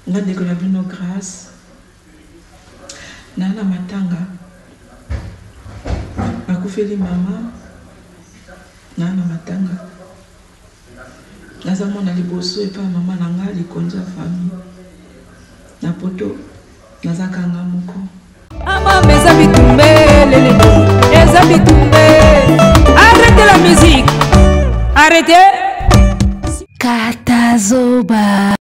Nga ndeko na bino Grace naa na matanga nakufeli mama naa na matanga naza mwana liboso epai ya mama na nga likonzi ya famille na poto naza kanga moko. Amama eza bitumbe lele eza bitumbe. Arrêtez la musique. Arrêtez. Katazoba.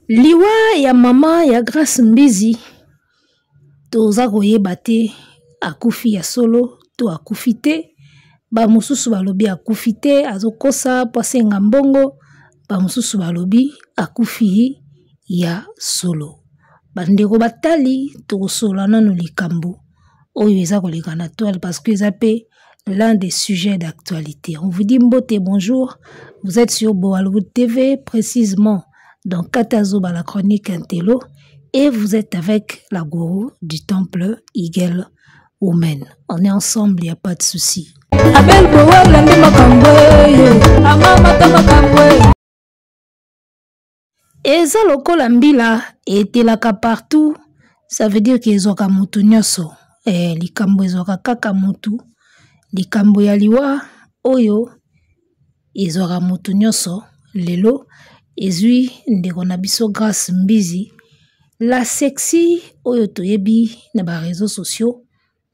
Liwa ya mama ya Grace Mbizi toza koyeba te akufi ya solo to akufi te. Ba mosusu balobi akufi te azokosa mpo asenga mbongo, ba mosusu balobi akufi ya solo. Bandeko batali tokosolola nanu likambo oyo eza koleka na toile parce que eza mpe l'un des sujets d'actualité. On vous dit mbote bonjour, vous êtes sur Boalwood TV, précisément dans Katazoba, la chronique Intello, et vous êtes avec la gourou du temple Eagle Woman. On est ensemble, il n'y a pas de souci. Abel Bowal nde makambo amamata makambo. Eza lokola mbila etelaka partout, ça veut dire que ezwaka motu nyonso. Likambo ezwaka kaka motu, likambo ya liwa oyo ezwaka motu nyonso. Lelo ezwi ndeko na biso Grace Mbizi, la sexy oyo toyebi na ba réseaux sociaux,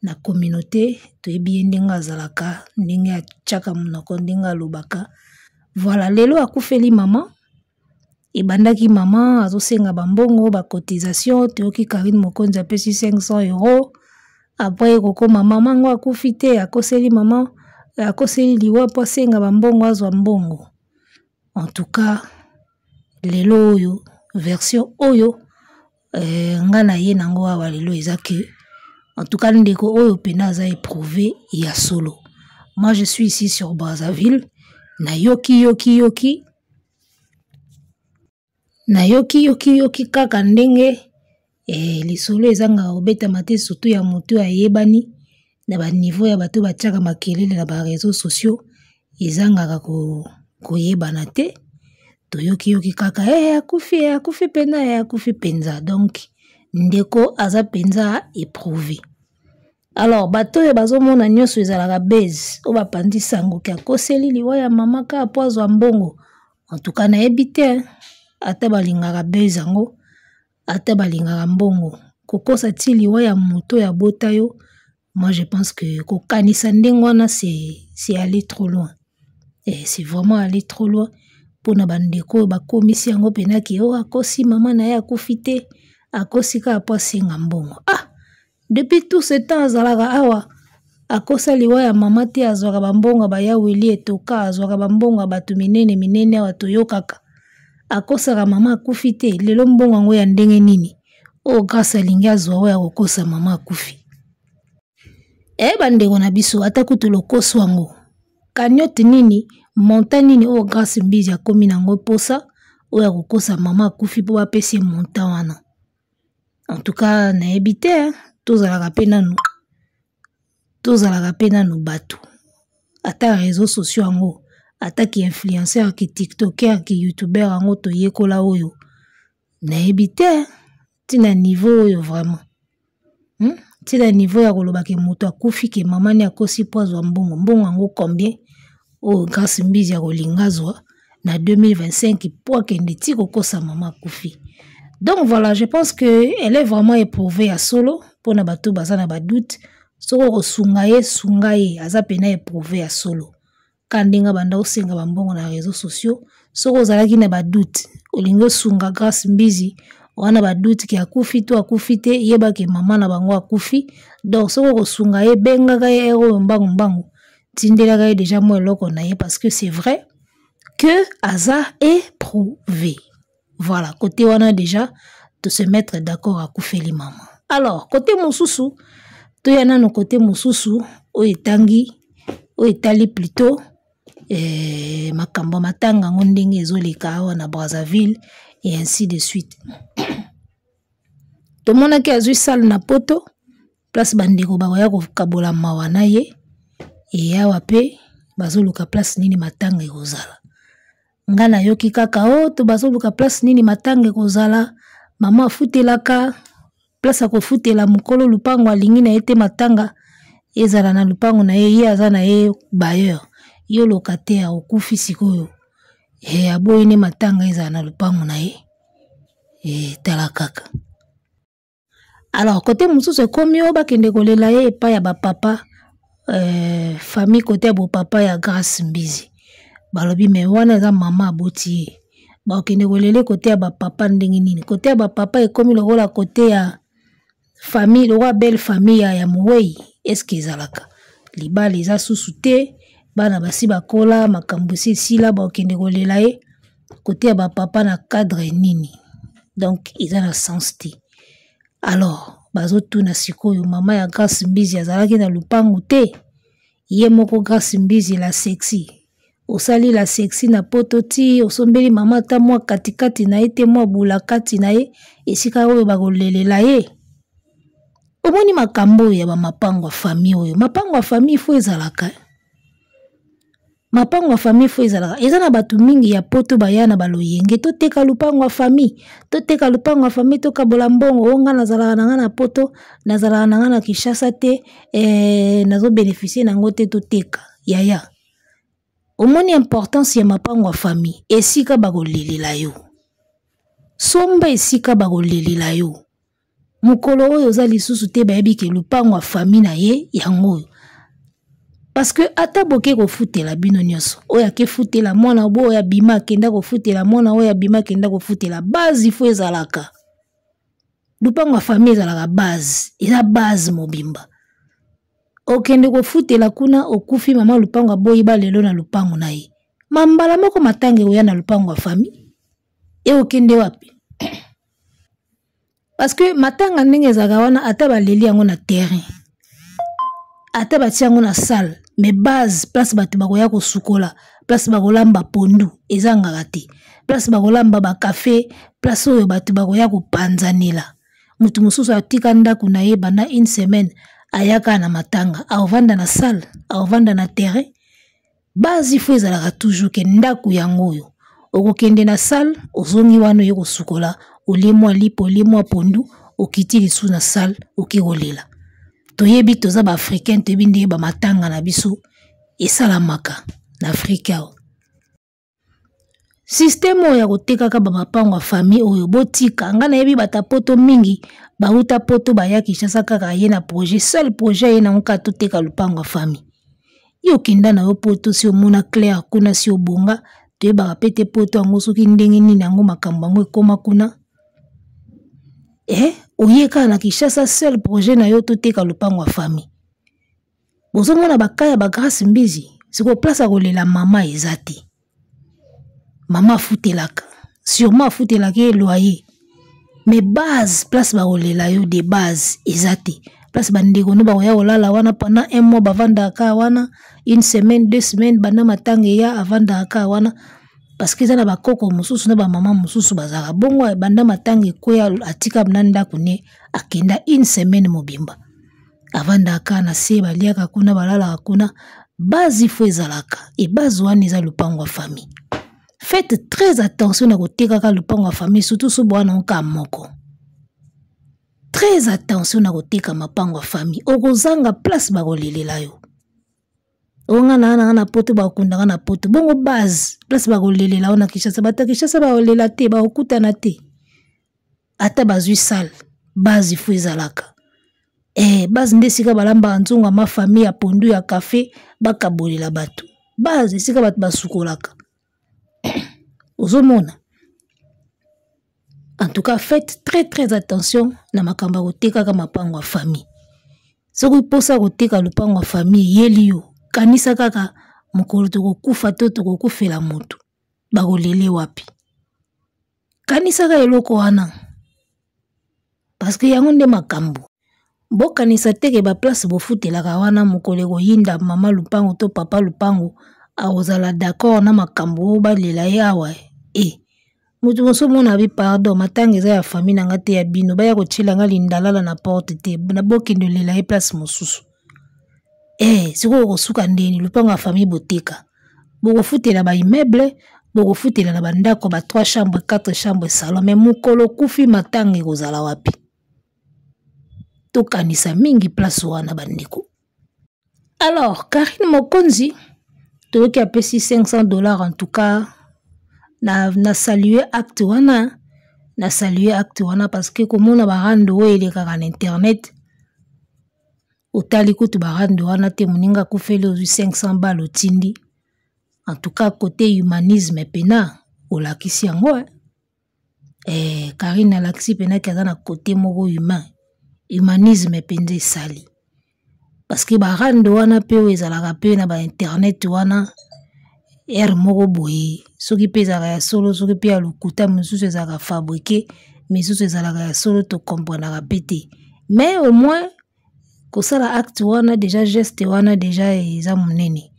na communauté toyebi ye ndenge azalaka, ndenge atiaka monoko, ndenge alobaka. Voilà, lelo akufeli mama. Ebandaki mama azosenga ba mbongo, ba cotisation, toyoki Karine Mokonzi apesi 500 euros. Après ekokoma mama ngo akufi te, akoseli mama, akoseli liwa po asenga ba mbongo, azwa mbongo. En tout cas, lelo oyo version oyo nga na ye nango awa lelo eza ke en tout cas ndeko oyo pena aza éprouvé ya solo. Moi je suis ici sur Brazzaville, na yoki yoki yoki, na yoki yoki yoki kaka ndenge lisolo ezangaka kobetama te, surtout ya moto ayebani na ba niveau ya bato batiaka makelele na ba réseaux sociaux, ezangaka koyebana te. Toyoki yoki kaka, akufi, akufi pena, akufi penza. Donc ndeko aza penza éprouvé. Alors bato oyo bazomona nyonso ezalaka base oyo bapandi sango ke akoseli liwa ya mama kaka po azwa mbongo. En tout cas nayebi te, ata balingaka base yango, ata balingaka mbongo, kokosa ti liwa ya moto ya bota yo. Moi je pense que kokanisa ndenge wana c'est aller trop loin. Et c'est vraiment aller trop loin mpona bandeko oyo bakomisi yango mpena ke oyo akosi mama na ye akufi te, akosi kaka po asenga mbongo. Ah, depuis tout ce temps azalaka awa, akosa liwa ya mama te, azwaka ba mbongo ba ya Willy Etoka, azwaka ba mbongo ya bato minene minene awa toyokaka. Akosaka mama akufi te, lelo mbongo yango ya ndenge nini? Oyo Grâce alingi azwa oyo akokosa mama akufi. Bandeko na biso, ata kutu lokoso yango, cagnotte nini, montant nini oyo Grâce Mbizi akomi nango posa oyo akokosa mama akufi po bapesi ye montant wana. En tout cas, nayebi te, hein, tozalaka pe nanu, tozalaka pe nanu bato. Ata réseaux sociaux yango, ata ki influenceur, ki tiktoker, ki youtuber yango toyekola oyo. Nayebi te, hein, tina niveau oyo vraiment. Tina niveau ya koloba ke moto akufi ke mama ni akosi po azwa mbongo. Mbongo yango combien? Oyo Grâce Mbizi ya kolinga azwa na 2025 po akende ti kokosa mama akufi. Donc voilà, je pense que elle est vraiment éprouvée ya solo pona bato baza na ba doute. Soko kosunga ye, sunga ye, aza pena éprouvée ya solo. Ka ndenge banda osenga ba mbongo na réseaux sociaux, soko ozalaki na ba doute, olingi osunga Grâce Mbizi, wana ba doute ke akufi to akufi te, yeba ke mama na bango akufi. Donc soko kosunga ye, bengaka ye heure oyo mbangu mbangu, tindelaka ye déjà mwa eloko na ye, parce que c'est vrai que aza éprouvé. Voilà, côté wana déjà to se mettre d'accord akufeli mama. Alors côté mosusu, toya nano côté mosusu oyo etangi, oyo etali plutôt makambo ya matanga yango ndenge ezoleka awa na Brazzaville et ainsi de suite. Tomonaki azwi salle na poto, place bandeko bakoya kokabola mawa na ye, e awa pe bazoluka place nini matanga ekozala. Nga nayoki kaka o oh, to bazoluka place nini matanga ekozala, mama afutelaka place akofutela, mokolo lupango alingi na ye te matanga ezala na lupango na ye, ye aza na ye bailleur, yo locataire okufi sikoyo e, aboyi ne matanga ezala na lupango na ye e, tala kaka. Alors kote mosusu ekomi oyo bakende kolela ye epai ya bapapa famille kote ya bopapa ya Grace Mbizi, balobi me wana eza mama aboti ye, bakende kolela kote ya bapapa ndenge nini? Kote ya bapapa ekomi lokola kote ya famille, lokola belle famille ya mowei. Eske ezalaka libala eza susu te, bana basi bakola, makambo esi esila, bakende kolela ye kote ya bapapa na cadre nini? Donc eza na sens te. Alors bazotuna sikoyo mama ya Grace Mbizi azalaki na lupangu te, ye moko Grace Mbizi la sexy, osali la sexy na poto ti osombeli mama ata mwa katikati na ye te, mwa bula kati na ye esika oyo bakolelela ye. Omoni makambo oyo ya bamapango ya famille oyo, mapango ya famille fo ezalaka, mapango ya famille fo ezalaka. Eza na bato mingi ya poto baya na baloyenge, toteka lupango ya famille, toteka lupango ya famille, tokabola mbongo. O nga nazalaka na nga na poto, nazalaka na nga na Kinshasa te, nazobeneficie nango te, toteka. Yaya, omoni importance ya mapango ya famille, esika bakolelela yo, somba esika bakolelela yo. Mokolo oyo oza lisusu te, bayebi ke lupango ya famille na ye yango oyo. Parce que ata boke kofutela bino nyonso, oyo akefutela mwana bo oyo abima akenda kofutela mwana oyo abima akenda kofutela, base ifo ezalaka. Lupango ya famille ezalaka base, eza base mobimba. Okende kofutela kuna, okufi, mama lupango aboyi ba lelo na lupango na ye. Mambala moko matanga ekoya na lupango ya famille, e okende wapi? Parce que matanga ndenge ezalaka wana, ata baleli yango na terrain, ata batia yango na salle, mais base place bato bakoya kosukola, place bakolamba pondu ezangaka te, place bakolamba bakafe, place oyo bato bakoya kopanzanela. Moto mosusu atika ndako na ye banda une semaine, ayaka na matanga, aovanda na salle, aovanda na terrain. Base ifo ezalaka toujours ke ndako yango oyo okokende na salle, ozongi wana oye kosukola, olie mwa lipa, olie mwa pondu, okiti lisusu na salle, oke kolela. Toyebi toza ba africain, toyebi ndenge ba matanga na biso esalamaka na Afrika awa. Système oyo ya kotekaka ba mapango ya famille oyo botika, nga nayebi bata poto mingi bauta poto baya Kinshasa kaka ye na projet, seul projet ye nango kaka toteka lupango ya famille. Yo okenda na yo poto si omona clair kuna, si obonga, toyebaka pe te poto yango soki ndenge nini yango makambo yango ekoma kuna. Oye kaka na Kinshasa, seul projet na yo toteka lupango ya famille. Bozomona ba cas ya ba Grace Mbizi, sikoyo place ya kolela mama eza te. Mama afutelaka, sûrement afutelaka ye loyer, mais base place bakolela yo de base eza te. Place bandeko no bakoya kolala wana pendant un mois, bavandaka wana une semaine, 2 semaines, banda matanga eya avandaka wana, parce que eza na bakoko mosusu na bamama mosusu bazalaka bongo, banda matanga ekweya atika na ndako ne akenda une semaine mobimba, avandaka na se, baliaka kuna, balalaka kuna. Base ifo ezalaka, e base wana eza lupango ya famille. Faites très attention na kotekaka lupango ya famille, surtout so bwana oka moko. Très attention na koteka mapango ya famille, okozanga place bakolelela yo. Onga na na na poto, bakundaka na poto bongo base place bakolelela yo na Kinshasa. Bato ya Kinshasa bakolela te, bakokutana te, ata bazwi salle, base ifo ezalaka. Base nde esika balambaka nzongo ya ma famille ya pondu ya café, bakabolela bato. Base esika bato basukolaka. Ozomona. En tout cas, faites très très attention na makambo ya kotekaka mapango ya famille. Soki mposa koteka lupango ya famille yeli yo, kanisa kaka mokolo tokokufa to tokokufela motu, bakolele wapi? Kanisaka eloko wana, parce que yango nde makambo. Bokanisa teke ba place bofutelaka wana mokolo ekoyinda mama lupango to papa lupango akozala d'accord na makambo oyo balela ye awa. Moto mosusu omona bi pardon, matanga eza ya famille na nga te, ya bino, baya kotiela nga lindalala na porte te, na bokende olela ye place mosusu. Sikoyo okosuka ndeni lupango ya famille boteka, bokofutela ba immeuble, Bokofutela na bandako ba 3 chambre, 4 chambre, salon, mais mokolo okufi matanga ekozala wapi? Tokanisa mingi place wana bandeko. Alors Karine Mokonzi toyoki apesi 500 $, en tout cas na saluer acte wana, na saluer acte wana parce que komona barando oyo elekaka na internet, otali kutu barando wana te, moninga akufeli ozwi 500 balles otindi. En tout cas côté humanisme pena olakisi yango, hein. Karine alakisi pena ki aza na côté moko humain, humanisme mpenza esali, parce que barando wana mpe oyo ezalaka mpe na ba internet wana, ere moko boye, soki mpe ezalaka ya solo, soki mpe ya lokuta, mosusu ezalaka fabriqué, misusu ezalaka ya solo, tokomprenaka mpe te. Mais au moins kosala acte wana déjà, geste wana déjà eza monene.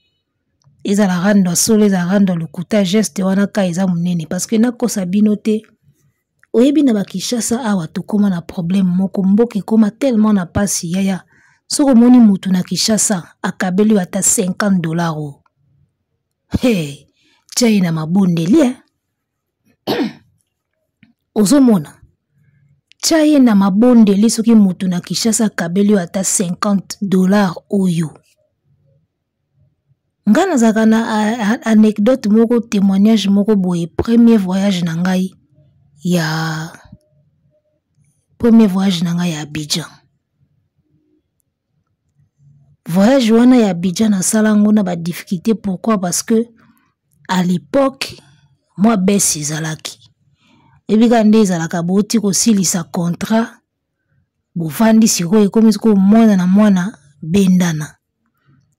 Ezala rando ya solo, ezala rando ya lokuta, geste wana ka eza monene, parce que nakosa bino te, oyebi na bakishasa awa tokóma na problème moko, mboka ekóma tellement na pasi yaya. Soki omoni mutu na Kinshasa akabeli yo ata 50 $ o, hey, tia ye na mabondeli, eh? Ozomona, tia ye na mabondeli. Soki mutu na Kinshasa akabeli yo ata 50 $ oyo, nga nazalaka na anecdote moko, témoignage moko boye. Premier voyage na ngai ya premier voyage na ngai ya Abidjan, voyage wana ya Abidjan nasala yango na badifficulté. Pourquoi? Parce que à l'époque mwa baisse ezalaki, ebika nde ezalaka, bouti kosilisa contrat, bovandi sikoyo, ekomi sikoyo mwana na mwana bendana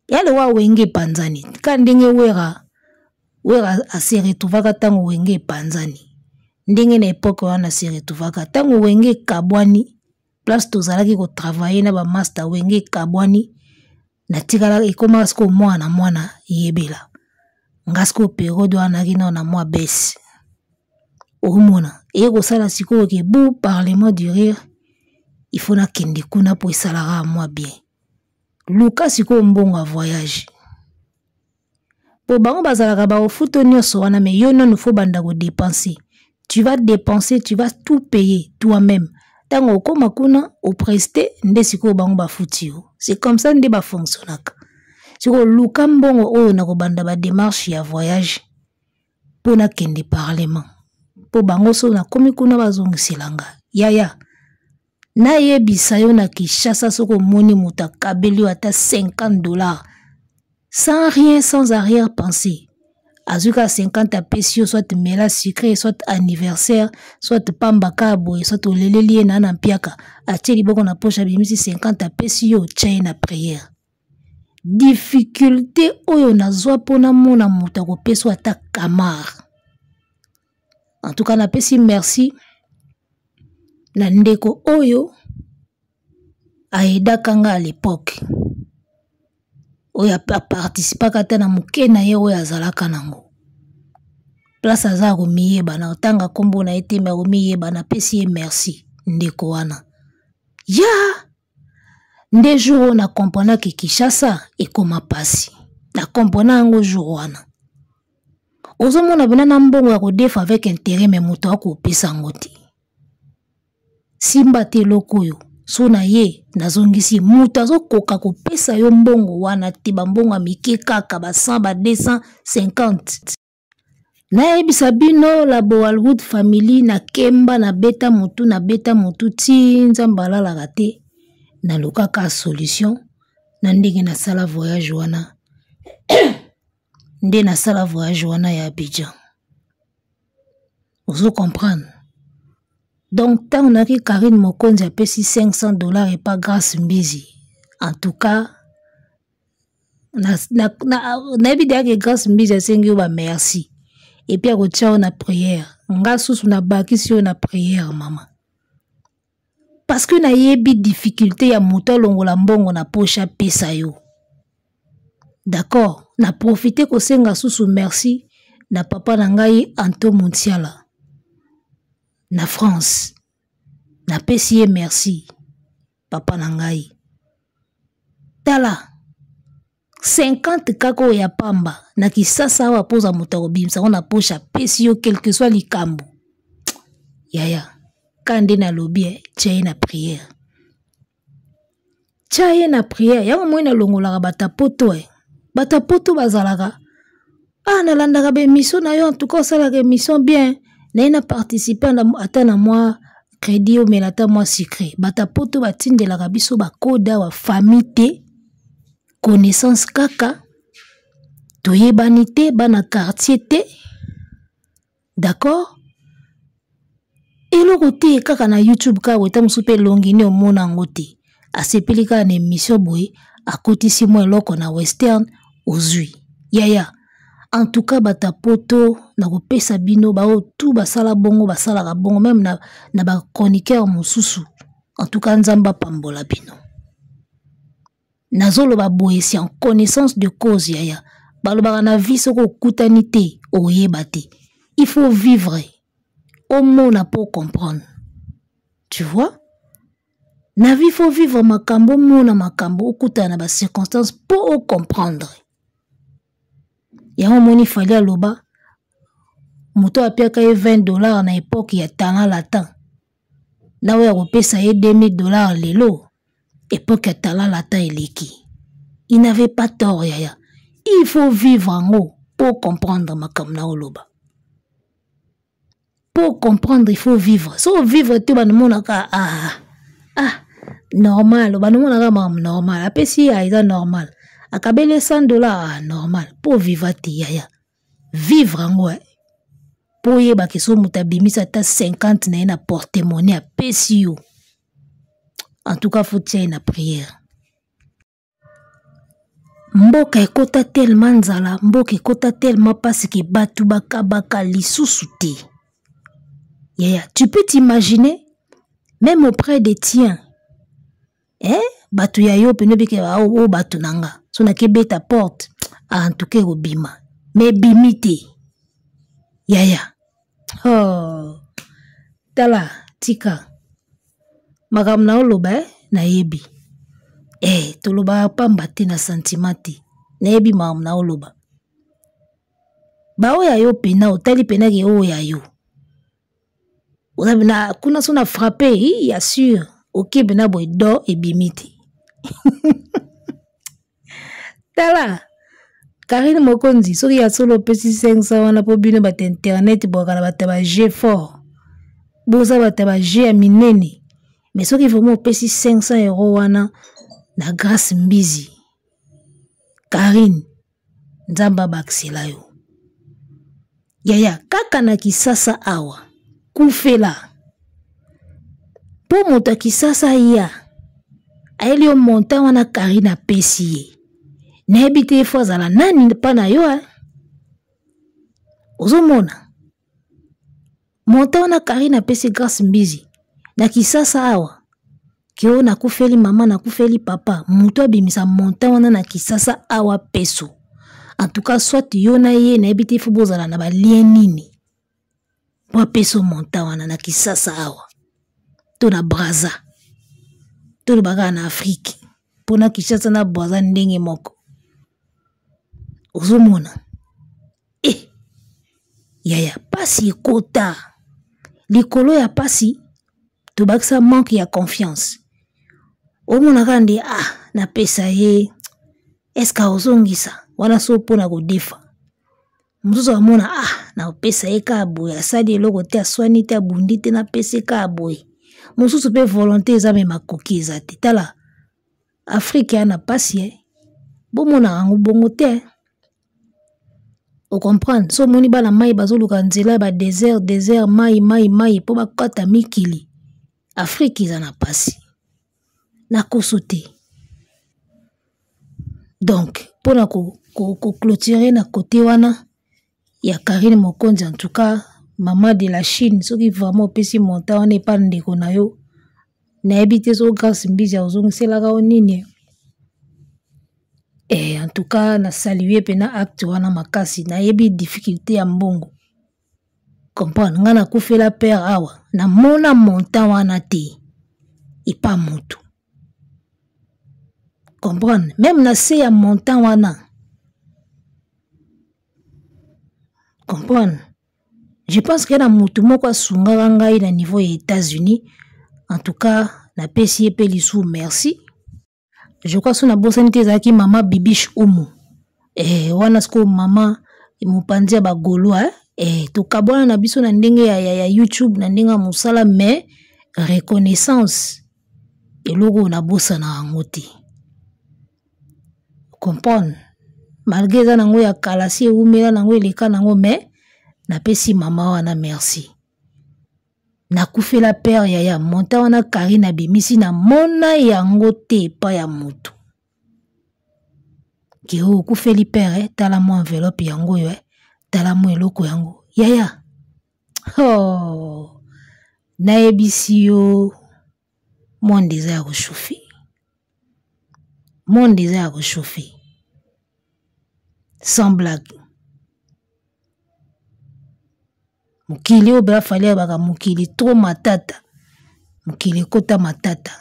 ya lewa. Wenge epanzani ka ndenge Wera, Wera ase retrouvaka ntango Wenge epanzani, ndenge na époque wana ase retrouvaka ntango Wenge ekabwani, place tozalaki kotravailler na bamaster, Wenge ekabwani, natikala, ekomaka sikoyo mwana na mwana yebela. Nga sikoyo période wana nayaki nao na mwa baisse, omona eye kosala sikoyo ke bu Parlement du rire, il faut nakende kuna mpo esalaka mwa bien. Luka sikoyo mbongo ya voyage, mpo bango bazalaka baofuto nyonso wana, mais yo nanu faut banda kodépenser. Tu vas dépenser, tu vas tout payer toi-même. Ntango okóma kuna oprester, nde sikoyo bango bafuti yo. C'est comme ça nde bafonctionnaka. Sikoyo luka mbongo oyo na kobanda badémarche ya voyage mpo nakende parlement, mpo bango so nakomi kuna bazongisela nga. Yaya, nayebisa yo, na Kinshasa soki omoni moto akabeli yo ata 50 $, sans rien, sans arrière pensée, azwi kaka 50 apesi yo, soit mela sucré, soit anniversaire, soit pamba kaka boye, soit oleleli ye na mpiaka, atie liboko na poche, abimisi 50, apesi yo, otya ye na prière. Difficulté oyo nazwa mpo namona moto akopesa ata kamar. En tout cas napesi merci na ndeko oyo aidaka nga à l'époque, oyo aparticipaka ata na moke na ye oyo azalaka nango place, aza komiyeba na otanga nkombo na ye te, mais akomiyeba. Napesi ye merci ndeko wana ya nde jour oyo nakomprenaki Kinshasa ekoma pasi. Nakomprena yango jour wana. Ozomona mpena na mbongo ya kodefa avec intérêt, mais moto akopesa yango te. Simba te eloko oyo so na ye nazongisi, moto azokoka kopesa yo mbongo wana te, bambongo ya mike kaka ba 100, ba 250. Nayebisa bino, la Boalwood family, nakemba, nabeta motu, nabeta motu ti Nzambe alalaka te. Nalukaka solution na ndenge nasala voyage wana, nde nasala voyage wana ya Abidjan. Ozo comprendre? Donc ntango nayaki, Karine Mokonzi apesi 500 $ epa Grâce Mbizi. En tout cas nayebi deyake Grâce Mbizi asengi yo bamerci et puis akotia yo na prière. Nga susu nabakisi yo na prière, mama, parce que nayebi difficulté ya moto alongola mbongo na poche apesa yo. D'accord, na profite kosenga susu merci na papa na ngai Anto Montiala na France. Napesi ye merci, papa na ngai. Tala. 50 kaka oyo ya pamba na kisasa awa mpoza moto akobimisa yango na poshe apesi yo quelque soit likambo. Yaya, ka nde nalobi eh, tia ye na priere, tia ye na priere. Yango moi nalongolaka bato ya poto eh. Bato ya poto bazalaka ah, nalandaka baemission na yo, en tout cas osalaka émission bien, naye na participe ata na mwa crédit, omela ata mwa sucré. Bato ya poto batindelaka biso bakode awa, famille te, connaissance kaka, toyebani te, bana quartier te, d'accord, eloko te, kaka na YouTube kaka boye. Ta mosusu mpe elongi nde omona yango te, asepeli kaka na émission boye, akotisi mwa eloko na western, ozwi. Yaya, en tout cas bato ya poto, nakopesa bino baoyo tu basala bongo, basalaka bongo meme na bachroniqueur mosusu. En tout cas Nzambe apambola bino. Nazoloba boye si en connaissance de cause. Yaya, balobaka na vie, soki okutani te, oyeba te. Il faut vivre, omona po comprendre, tu vois. Na vie faut vivre makambo, omona makambo, okutana na bacirconstance mpo ocomprendre yango. Omoni Fali aloba moto apiaka ye 20 $ na époque ya talent latin, na oyo akopesa ye 2000 $ lelo, époque ya talent latin eleki. Il n'avait pas tort, yaya. Il faut vivre yango po comprendre makambo na oloba. Pour comprendre, il faut vivre. So vivre te, banomonaka ah, ah, normal, banomonaka makambo normal, apesi ya eza normal, akabeli 100 $, ah, normal. Mpo viva te, yaya, vivre yango mpo oyebaka so moto abimisi ata 50 na ye na porte monnaie, apesi yo. En tout cas faut tia ye na prière. Mboka ekota tellement nzala, mboka ekota tellement mpasi ke bato bakabaka lisusu te. Yaya, tu peux t'imaginer, même auprès des tiens, eh? Bato ya yo pene, obike oyo bato na nga, so nakebeta porte, en tout cas ekobima, me ebimi te, yaya. Oh. Tala, tika makambo na oloba eh? Nayebi eh, tolobaka pamba te na sentiment te. Nayebi makambo na oloba. Baoyo ya yo pena, otali pena ke oyo ya yo oza pena kuna, so na frappe ya sûr, oke pena boye, do ebimi te. Tala Karine Mokonzi, soki ya solo opesi 500 wana, mpo bino bato internet bwaka na bato ya baje fort, boza bato ya baje ya minene. Mais soki vraiment opesi 500 € wana na Grâce Mbizi, Karine, Nzambe abakisela yo, yaya. Kaka na Kisasa awa, kufela mpo moto ya Kisasa ya ayeli yo montant wana Karine apesi ye, nayebi te efo azala nani mpa na yo eh? Ozomona montant wana Karine apesi Grâce Mbizi na Kisasa awa, ke oyo nakufeli mama, nakufeli papa, moto abimisa montant wana na Kisasa awa peso. En tout cas soit yo na ye, nayebi te ifo bozala na balien nini po apesa montant wana na Kisasa awa to na Braza. Toloba kaka na Afrike, mpona Kinshasa na Braza ndenge moko. Ozomona e yaya, pasi ekota likolo ya pasi, tobakisa manque ya confiance. Omonaka nde ah, napesa ye, eske ozongisa wana? So mpona kodefa mosusu amona ah, napesa ye kaka boye, asali eloko te, aswani te, abundi te, napesa ye kaka boye. Mosusu mpe volonté eza, me makoki eza te. Tala, Afrike ya na pasi e, bomonaka yango bongo te. Ocomprendre, so omoni bana mai bazoluka nzela ya badesert, desert, mai mai mai, mpo bakata mikili. Afrike eza na pasi, nakoso te. Donc mpona koclôturer na kote wana ya Karine Mokonzi, en tout cas mama de la Chine, soki vraiment opesi montant wana epa ndeko na yo, nayebi te so Grâce Mbizi ozongiselaka yo nini eh. En tout cas na salue mpena acte wana makasi. Nayebi difficulté ya mbongo, comprendre ngai, nakufela père awa, namona montant wana te epa motu. Comprendre, même na se ya montant wana. Comprendre, je pense que na mutu moko asungaka ngai na niveau ya États-Unis. En tout cas napesi ye mpe lisusu merci. Je crois so nabosani te, ezalaki mama Bibiche Umu. Wana sikoyo mama mopanzi ya bagaulois, eh? Tokabwana na biso na ndenge ya YouTube, na ndenge ya mosala, mais reconnaissance eloko oyo nabosana yango te. Comprendre, malgré eza nango ya kala, si ewumela nango, eleka nango, mais napesi mama wana merci. Nakufela père yaya, monta wana Karine abimisi, namona yango te epai ya motu ke oyo okufeli père, tala mwa enveloppe yango oyo, tala mwa eloko yango yaya. Oh, nayebisi yo, monde eza ya kochauffe, monde eza ya kochauffe, sans blague. Mokili oyo bafali abaka mokili trop matata, mokili ekota matata,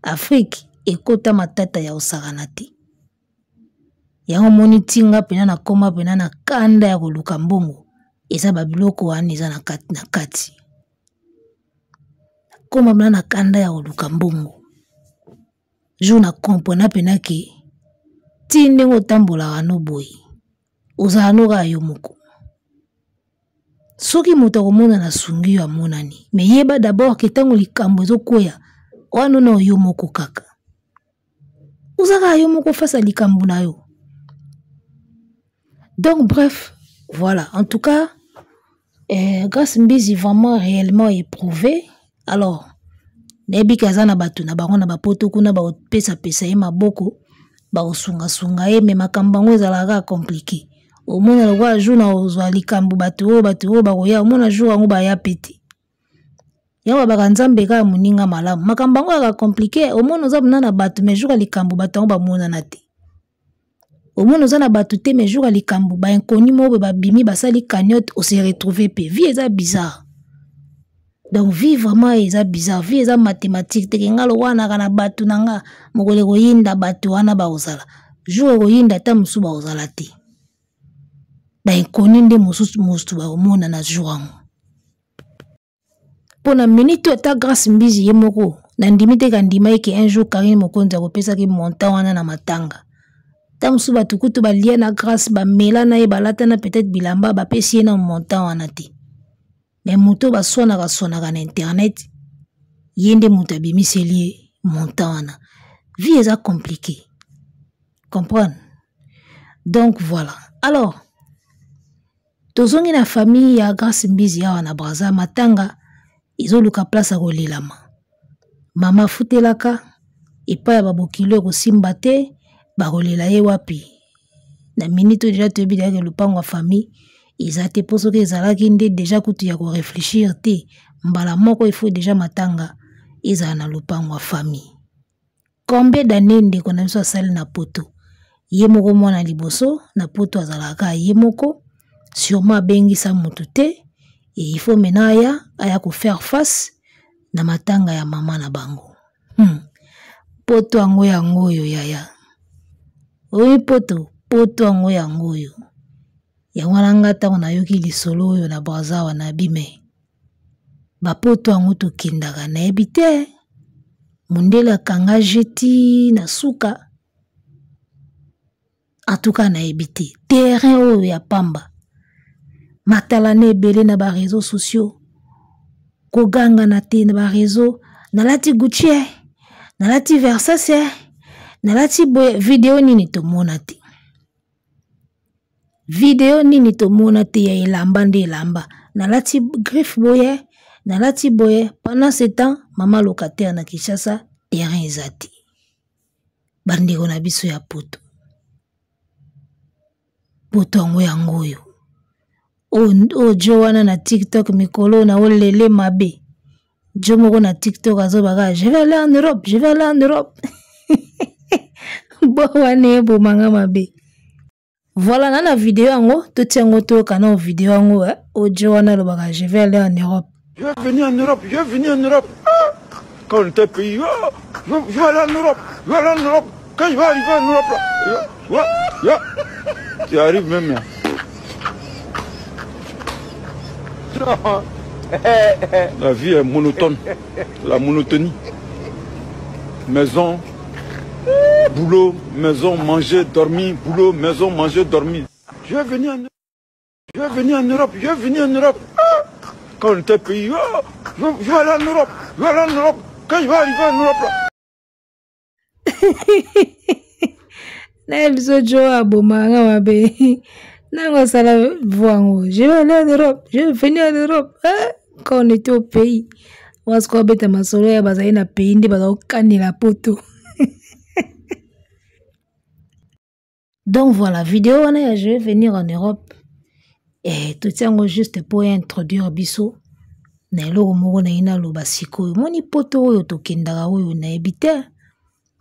Afrique ekota matata ya kosakana te. Yango omoni ntinga mpena nakoma mpena na kanda ya koluka mbongo, eza babiloko wana eza na kati, na kati. Nakoma mpena na kanda ya koluka mbongo. Jour na comprena mpena ke ti ndenge otambolaka no boye, ozala no kaka yo moko. Soki moto akomonana asungi yo, amonani, me yeba d'abord ke ntango likambo ezokweya wana, no yo moko kaka, oza kaka yo moko face ya likambo na yo. Donc bref, voilà, en tout cas Grâce Mbizi vraiment réellement éprouvé. Alors nayebi ke aza na bato na bango na bapoto kuna, bakopesapesa ye maboko, bakosungasunga ye, me makambo yango ezalaka kaka compliqué. Omona lokola jour na ozwa likambo, bato oyo, bato oyo bakoya, omona jour yango baya pe te. Yango babaka Nzambe kaka moninga malamu. Makambo yango yaka compliqué, omona oza mona na bato, mais jour ya likambo bato yango bamonana te. Omona oza na bato te, mais jour ya likambo bainconnus moko boye babimi, basali cagnotte, ose retrouve pe. Vie eza bizarre. Donc vie vraiment eza bizarre, vie eza mathématique teke. Nga lokwanaka na bato na nga, mokolo ekoyinda bato wana bakozala, jour ekoyinda ata mosusu bakozala te, bainconnus nde mosusu mosusu bakomona na jour yango. Mpo na minute oyo, ata Grâce Mbizi ye moko nandimi te kandima ye ke un jour Karine Mokonzi akopesaki montant wana na matanga. Ta mosusu bato kutu balia na Grâce, bamela na ye, balata na peut-être bilamba, bapesi ye na montant wana te. Me moto baswanaka swanaka na internet, ye nde moto abimiseli ye montant wana. Vie eza compliqué, comprendre. Donc voilà, alors tozongi na famille ya Grâce Mbizi awa na Braza. Matanga ezoluka place ya kolelama. Mama afutelaka epai ya babokilo, ekosimba te, bakolela ye wapi? Na minute oyo deja toyebi deyake lopango ya famille eza te, mpo soki ezalaki nde deja kutu ya koreflechir te mbala moko. Ifo deja matanga ezala na lopango ya famille. Combien d'année ndeko na biso asali na poto? Ye moko mwana liboso na poto, azalaka kaka ye moko, sûrement abengisa motu te. Et il faut maintenant aya kofaire face na matanga ya mama na bango. Poto yango yango oyo yaya oyi, poto poto yango yango oyo. Yango wana nga ntango nayoki lisolo oyo na Braza wana, abime bapoto yango tokendaka, nayebi te mondele akanga jeti na suka. Antuka nayebi te, terrain oyo ya pamba, matalana ebele na bareseau sociaux, kogangana te na bareseau, nalati Gucci, nalati Versace, nalati boye. Video nini tomona te? Video nini tomona te ya elamba nde elamba, nalati griffe boye, nalati boye? Pendant ce temps mama locataire na Kinshasa, terrain eza te. Bandeko na biso ya poto, poto yango yango oyo oyo jo wana na TikTok mikolo na olele mabe. Jo moko na TikTok azobaka: "Je vais aller en Europe, je vais aller en Europe." Bo wana ebomanga mabe. Voilà, na video yango totia yango, toyoka na video yango ojo wana alobaka: "Je vais aller en Europe." Je vais venir en Europe, je vais venir en Europe. Ah, quand on était pays, oh, je vais aller en Europe, je vais aller en Europe. Quand je vais arriver en Europe, là, ouais, ouais, tu arrives même. La vie est monotone. La monotonie. Maison, boulot, maison, manger, dormir, boulot, maison, manger, dormir. Je vais venir en, je vais venir en Europe, je vais venir en Europe. Ah Quand on était pays, oh, je, je vais aller en Europe, je vais aller en Europe. Quand je vais arriver en Europe, là. Na biso jo abomaka nga mabe nango asala voix yango je vais aller en Europe, je vais venir en Europe, hein? Quand on était au pays, wasiko abeta masolo ya bazali na pays nde baza kokanela poto. Donc voilà, video wana ya je vais venir en Europe, eh, totia yango juste mpo ya introduire biso na eloko moko naye naloba sikoyo. Moni poto oyo tokendaka oyo nayebi te,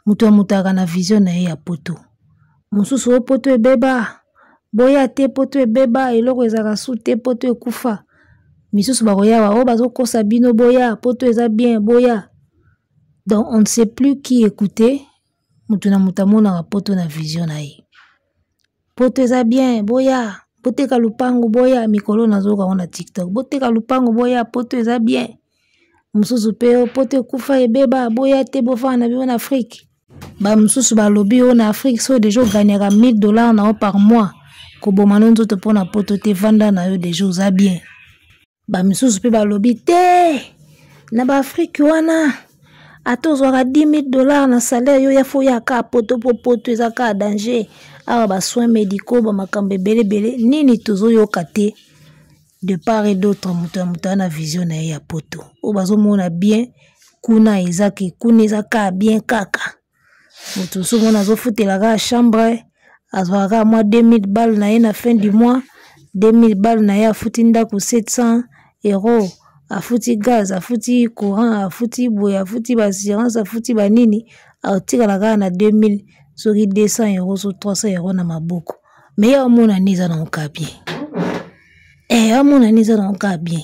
moto ya moto ayaka na vision na ye ya poto. Mosusu oyo poto ebeba, boya te poto ebeba, eloko ezalaka su te, poto ekufa. Misusu bakoya wa oyo bazokosa bino, boya poto eza bien, boya. Donc on ne sait plus qui écouter. Moto na moto amonaka poto na vision na ye. Poto eza bien, boya, boteka lupango, boya. Mikolo nazoyoka yango na TikTok, boteka lupango, boya, poto eza bien. Mosusu pe oyo poto ekufa ebeba, boya te, bofanda na bino na Afrique. Ba mosusu balobi oyo na Afrique soki deja ogagnaka 1000 $ na yo par mois, koboma no nzoto mpo na poto te, vanda na yo deja oza bien. Ba misusu mpe balobi te, na ba Afrique wana ata ozwaka 10 000 $ na salaire yo, ya fo ya kaka poto, mpo poto eza kaka danger awa, ba soins médicaux, ba makambo ebele ebele nini tozoyoka te de part et d'autre. Moto ya moto aza na vision na ye ya poto oyo bazomona bien kuna, eza ke kuna eza kaka bien kaka. Moto mosusu mona azofutela kaka chambre, azwaka kaka mwa 2000 balles na ye na fin du mois, 2000 balles na ye, afuti ndako 700 euro, afuti gaz, afuti courant, afuti boye, afuti ba assurance, afuti banini, atikala kaka na 2000 soki 200 euro so 300 euro na maboko. Me ye amona nde eza nango kaka bien, eh, amona nde eza nango kaka bien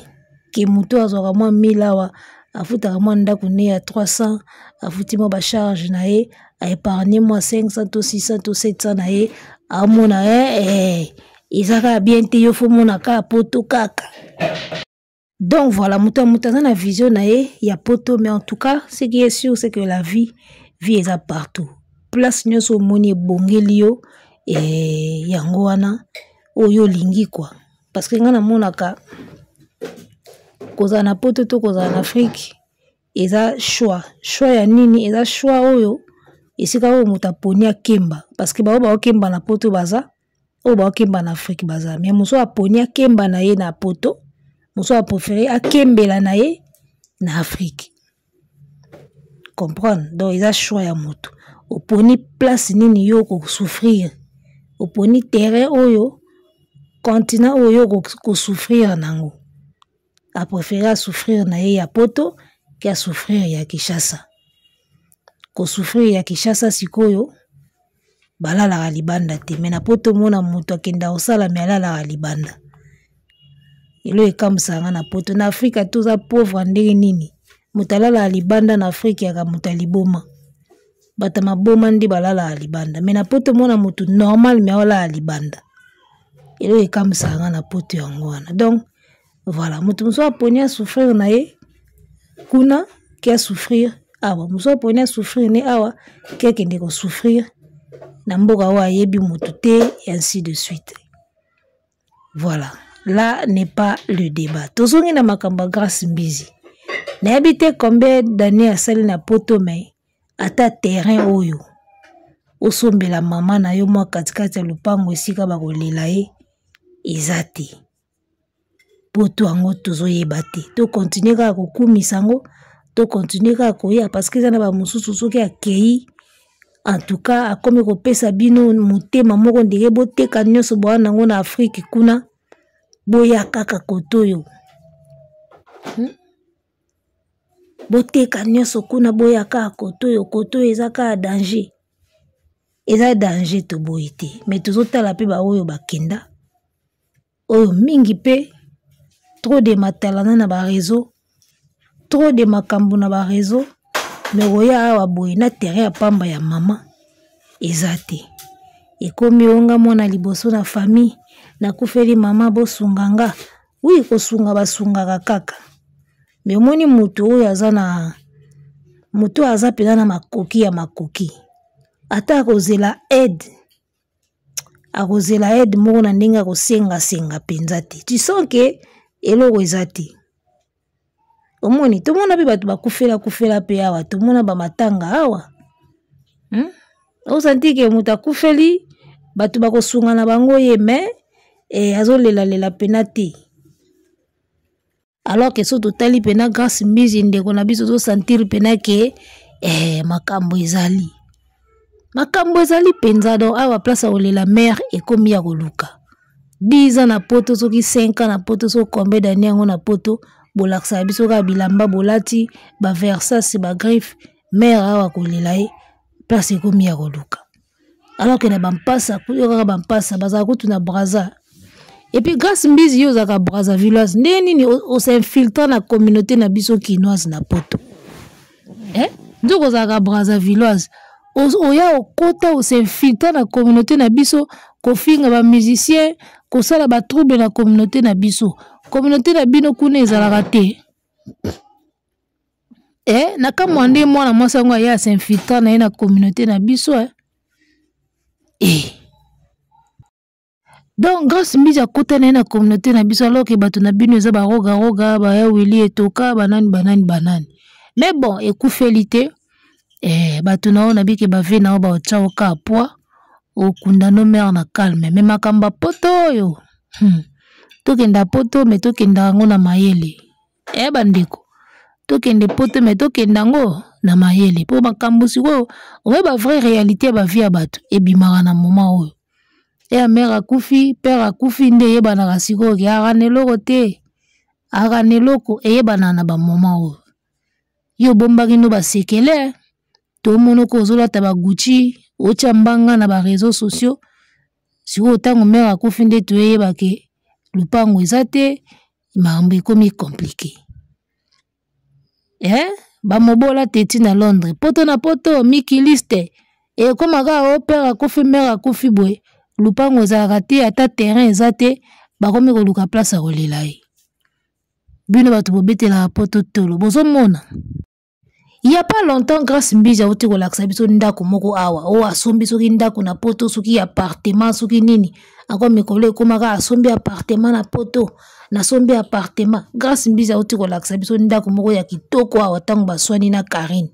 ke moto azwaka mwa 1000 awa, afutaka mwa ndako ne ya 300, afuti mwa bacharge na ye, aépargne mwa 500 to 600 to 700 na ye, amona eh, eh, eza kaka bien te, yo fo mona kaka poto kaka. Donc voilà, moto ya moto aza na vision na ye ya poto. Mais en tout cas, ce qui est sûr, c'est que la vie, vie eza partout. Place nyonso omoni ebongeli yo, eh, yango wana oyo olingi quoi. Parce que nga namonaka kozala na poto to kozala na Afrique eza choix. Choix ya nini? Eza choix oyo esika oyo moto aponi akemba, parce que baoyo baokemba na poto baza, oyo baokemba na Afrique baza, mais mosusu aponi akemba na ye na poto, mosusu apréféré akembela na ye na Afrique. Comprendre? Donc eza choix ya moto, oponi place nini yo okosouffrir, oponi terrain oyo, continent oyo yo okosouffrir nango. Apréféré asouffrir na ye ya poto ke asouffrir ya Kinshasa. Kosouffrir ya Kinshasa sikoyo balalaka libanda te, me na poto omona moto akenda kosala me alalaka libanda. Elo ekambisaka nga na poto. Na Afrika toza pauvre ndenge nini moto alalaka libanda? Na Afrika yaka moto ya liboma, bato ya maboma nde balalaka libanda, me na poto omona moto normal me aolala libanda. Elo ekambisaka nga na poto yango wana. Donc voilà, moto mosusu aponi asouffrir na ye kuna ke asouffrir awa, mosusu aponi asouffrir ne awa ke akende kosouffrir na mboka oyo ayebi moto te, et ainsi de suite. Voilà, là n'est pas le débat. Tozongi na makambo ya Grâce Mbizi. Nayebi te combien d'années asali na poto, mais ata terrain oyo osombela mama na yo mwa katikati ya lopango esika bakolela ye eza te. Poto yango tozoyeba te, tokontinue kaka kokumisa yango, tokontinue kaka koya, parce que eza na bamosusu soki akei, en tout cas akomi kopesa bino motema moko ndenge boteka nyonso boya nango na Afrique kuna, boya kaka koto oyo, Boteka nyonso kuna, boya kaka koto oyo, koto oyo eza kaka danger. Eza danger, toboyi te, mais tozotala mpe baoyo bakenda oyo mingi mpe trop de matalana na bareseau, trop de makambo na bareseau, me koya awa boye na terrain ya pamba ya mama. Eza te. Ekomi onga mwana liboso na famille, nakufeli mama bosunga nga. Oui, kosunga basungaka kaka. Mais omoni moto oyo aza na moto oyo aza mpenza na makoki ya makoki, ata akozela aide, akozela aide moko na ndenge akosengasenga mpenza te. Tu sens que eloko eza te. Omoni, tomona mpe bato bakufela kufela mpe awa, tomona bamatanga awa. Osanti ke moto akufeli, bato bakosunga na bango ye, mais azolelalela pena te. Alors que so totali pena Grâce Mbizi ndeko na biso, tozosentir pena ke makambo ezali. Makambo ezali mpenza. Donc awa place ya kolela mare ekomi ya koluka. 10 ans na poto, soki 5 ans na poto, soki combien d'années yango na poto, bolakisaka biso kaka bilamba bolati, ba Versace, ba griffe, mare awa kolela ye place ekomi ya koluka. Alors que na bampasa, yo kaka bampasa bazala kutu na Brazza. Et puis Grâce Mbizi, yo ozalaka Brazzavilloise, ndenge nini os'infiltra na communauté na biso kinoise na poto? Nzoka ozalaka Brazzavilloise, oya okota os'infiltra na communauté na biso, kofinga ba musicien, kosala ba trouble na communauté na biso. Communauté na bino kuna ezalaka te. Na kamwa nde mwana mwasi yango aye as'infiltra na ye na communauté na biso. Donc Grâce Mbizi akota na ye na communauté na biso, alors que bato na bino eza barogaroga, baya Willy Etoka, banani banani banani. Mais bon, ekufeli te. Bato na oyo nabike bave na oyo baotya oka poids, okunda no mare na calme. Mais makambo ya poto oyo, tokenda poto, mais tokenda yango na mayele. Bandeko, tokende poto, mais tokenda yango na mayele. Po makambo sikoyo, oyo ba vraie réalité ya ba vie ya bato ebimaka na moment oyo. Ya mère akufi, père akufi, nde eyebanaka sikoyo ke aka na eloko te, aka na eloko, eyebana na ba moment oyo. Yo obombaki no basekele, tomonoko ozolata ba Gucci, otya mbanga na ba réseaux sociaux. Sikoyo ntango mère akufi nde toyeba ke lupango eza te, makambo ekomi compliqué. Bamobola teti na Londres, poto na poto, mikiliste ekóma kaka o père akufi, mère akufi boye, lupango ezalaka te, ata terrain eza te, bakomi koluka place ya kolela ye. Bino bato bobetelaka poto tolo, bozomona. Il y a pas longtemps, Grâce Mbizi auti kolakisa biso ndako moko awa, oyo asombi soki ndako na poto, soki appartement, soki nini. Ako mikolo ekomaka asombi appartement na poto, nasombi appartement. Grâce Mbizi auti kolakisa biso ndako moko ya kitoko awa ntango baswani na Karine.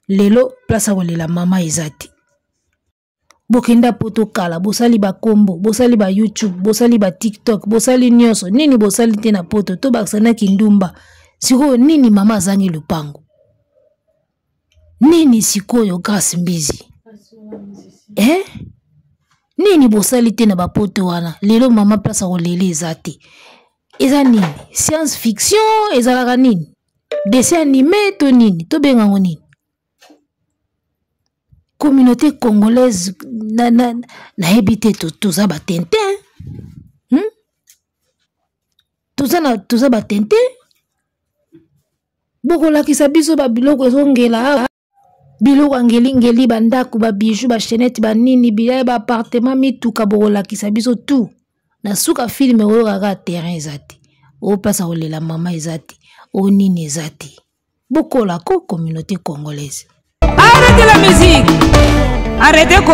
Lelo place ya kolela mama eza te. Bokenda poto kala, bosali ba kombo, bosali ba YouTube, bosali ba TikTok, bosali nyonso. Nini bosali te na poto, to bakisa na kindumba. Sikoyo nini mama azangi lupango? Nini sikoyo Grâce Mbizi? Nini bosali te na ba poto wana? Lelo mama place ya kolela eza te. Eza nini? Science fiction ezalaka nini? Dessin animé to nini? Tobenga ngo nini? Communauté congolaise nayebi te, toza ba tintin. Toza ba tintin. Bokolakisa biso ba biloko ezongela awa, biloko ya ngelingeli, bandako, ba bijoux, ba chaînette, ba nini, bilaya, ba appartement, mituka, bokolakisa biso tout. Na suka filme oyo kaka terrain eza te, oyo place ya kolela mama eza te, oyo nini eza te. Bokola ko communauté congolaise. Arrêtez la musique. Arrêtez ko.